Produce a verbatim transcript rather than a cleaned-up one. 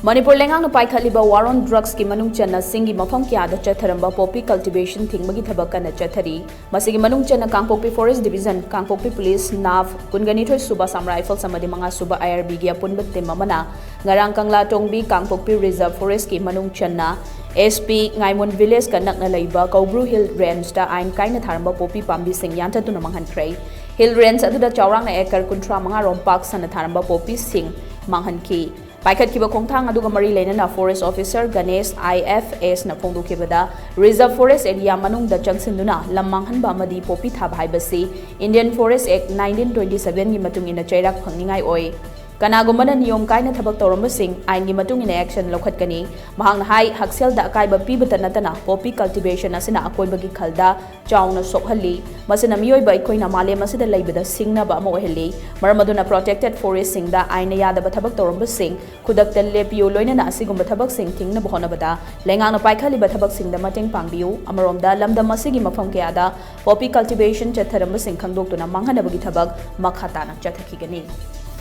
ꯃꯅꯤꯄꯨꯔ ꯂꯩꯉꯥꯛꯅ ꯄꯥꯏꯈꯠꯂꯤꯕ war on drugsꯀꯤ ꯃꯅꯨꯡ ꯆꯟꯅ ꯆꯤꯡꯒꯤ ꯃꯐꯝ ꯀꯌꯥꯗ ꯆꯠꯊꯔꯝꯕ poppy cultivation ꯊꯤꯡꯕꯒꯤ ꯊꯕꯛ ꯀꯟꯅ ꯆꯠꯊꯔꯤ꯫ ꯃꯁꯤꯒꯤ ꯃꯅꯨꯡ ꯆꯟꯅ ꯀꯥꯡꯄꯣꯛꯄꯤ forest division, ꯀꯥꯡꯄꯣꯛꯄꯤ police, NAV, ꯀꯨꯟꯒꯅꯤꯊꯣꯏ ꯁꯨꯕ Assam Rifles ꯑꯃꯗꯤ ꯃꯉꯥ ꯁꯨꯕ IRBꯒꯤ ꯑꯄꯨꯟꯕ team ꯑꯃꯅ ꯉꯔꯥꯡ ꯀꯪꯂꯥꯇꯣꯡꯕꯤ ꯀꯥꯡꯄꯣꯛꯄꯤ reserve forestꯀꯤ ꯃꯅꯨꯡ ꯆꯟꯅ SP ꯉꯥꯏꯃꯣꯟ villageꯀ ꯅꯛꯅ ꯂꯩꯕ ꯀꯧꯕ꯭ꯔꯨ Hill Rangeꯇ ꯑꯥꯏꯟ ꯀꯥꯏꯅ ꯊꯥꯔꯝꯕ poppy ꯄꯥꯝꯕꯤꯁꯤꯡ ꯌꯥꯟꯊꯠꯇꯨꯅ ꯃꯥꯡꯍꯟꯈ꯭ꯔꯦ꯫ Hill Range ꯑꯗꯨꯗ ꯆꯥꯎꯔꯥꯛꯅ acre ꯀꯨꯟꯊ꯭ꯔꯥ ꯃꯉꯥ ꯔꯣꯝ ꯄꯥꯛ ꯁꯟꯅ ꯊꯥꯔꯝꯕ poppyꯁꯤꯡ ꯃꯥꯡꯍꯟꯈꯤ꯫ ꯄꯥꯏꯈꯠꯈꯤꯕ ꯈꯣꯡꯊꯥꯡ ꯑꯗꯨꯒ ꯃꯔꯤ ꯂꯩꯅꯅ forest officer Ganesh IFSꯅ ꯐꯣꯡꯗꯣꯛꯈꯤꯕꯗ, reserve forest area ꯃꯅꯨꯡꯗ ꯆꯪꯁꯤꯟꯗꯨꯅ ꯂꯝ ꯃꯥꯡꯍꯟꯕ ꯑꯃꯗꯤ poppy ꯊꯥꯕ ꯍꯥꯏꯕꯁꯤ Indian Forest Act nineteen twenty sevenꯒꯤ ꯃꯇꯨꯡ ꯏꯟꯅ ꯆꯩꯔꯥꯛ ꯐꯪꯅꯤꯡꯉꯥꯏ ꯑꯣꯏ꯫ ꯀꯅꯥꯒꯨꯝꯕꯅ ꯅꯤꯌꯣꯝ ꯀꯥꯏꯅ ꯊꯕꯛ ꯇꯧꯔꯝꯕꯁꯤꯡ ꯑꯥꯏꯟꯒꯤ ꯃꯇꯨꯡ ꯏꯟꯅ action ꯂꯧꯈꯠꯀꯅꯤ꯫ ꯃꯍꯥꯛꯅ ꯍꯥꯏ, ꯍꯛꯁꯦꯜꯗ ꯑꯀꯥꯏꯕ ꯄꯤꯕꯇ ꯅꯠꯇꯅ poppy cultivation ꯑꯁꯤꯅ ꯑꯀꯣꯏꯕꯒꯤ ꯈꯜꯗ ꯆꯥꯎꯅ ꯁꯣꯛꯍꯜꯂꯤ꯫ ꯃꯁꯤꯅ ꯃꯤꯑꯣꯏꯕ ꯑꯩꯈꯣꯏꯅ ꯃꯥꯂꯦꯝ ꯑꯁꯤꯗ ꯂꯩꯕꯗ ꯁꯤꯡꯅꯕ ꯑꯃ ꯑꯣꯏꯍꯜꯂꯤ꯫ ꯃꯔꯝ ꯑꯗꯨꯅ protected forestꯁꯤꯡꯗ ꯑꯥꯏꯟꯅ ꯌꯥꯗꯕ ꯊꯕꯛ ꯇꯧꯔꯝꯕꯁꯤꯡ ꯈꯨꯗꯛꯇ ꯂꯦꯞꯄꯤꯌꯨ, ꯂꯣꯏꯅꯅ ꯑꯁꯤꯒꯨꯝꯕ ꯊꯕꯛꯁꯤꯡ ꯊꯤꯡꯅꯕ ꯍꯣꯠꯅꯕꯗ ꯂꯩꯉꯥꯛꯅ ꯄꯥꯏꯈꯠꯂꯤꯕ ꯊꯕꯛꯁꯤꯡꯗ ꯃꯇꯦꯡ ꯄꯥꯡꯕꯤꯌꯨ꯫ ꯑꯃꯔꯣꯝꯗ, ꯂꯝꯗꯝ ꯑꯁꯤꯒꯤ ꯃꯐꯝ ꯀꯌꯥꯗ poppy cultivation ꯆꯠꯊꯔꯝꯕꯁꯤꯡ ꯈꯪꯗꯣꯛꯇꯨꯅ ꯃꯥꯡꯍꯟꯅꯕꯒꯤ ꯊꯕꯛ ꯃꯈꯥ ꯇꯥꯅ ꯆꯠꯊꯈꯤꯒꯅꯤ꯫